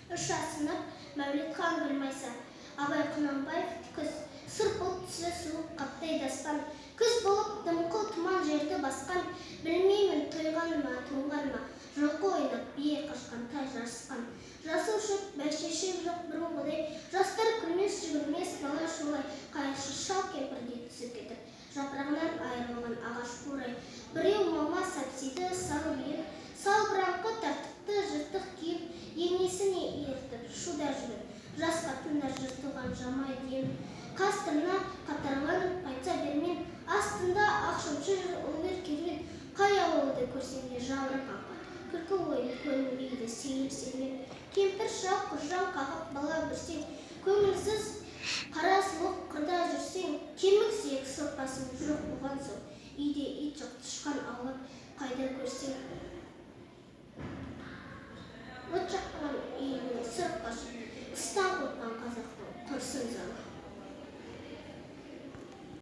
Үш асынып, Мәулетхан Гүлмайса. Абай Құнанбаев. Күз. Сұр бұлт түсі суық қаптайды аспан. Күз болып дымқыл тұман жерді басқан. Білмеймін, тойғаны ма, тоңғаны ма, жылқы ойнап, бие қашқан, тай жарысқан. Жасыл шөп, бәйшешек жоқ бұрынғыдай. Жастар күлмес, жүгірмес, бала шулай. Қайыршы шал кемпірдей түсіп кетіп, жапырағынан айырылған ағаш қурай. Біреу малма сапсиды салып иін, салбыраңқы тартыпты жыртық киім, енесіне ертіп шуда жүгін. Жас қатындар жыртылған жамайды ем. Қас тырна қатарланып қайтса бермен, астында ақ шымшы жүр ұлы керуен. Қай ауылды көрсең де жабырқаңқы, күлкі ойын көрінбейді сейіл сермен. Кемпір шал құжаң қағып бала бүрсең, көңілсіз қара суық қырда жүрсең, кемік сүйек сорпасың жоқ болған соң, үйде ит жоқ, тышқан аулап қайда көрсең. От жақпа.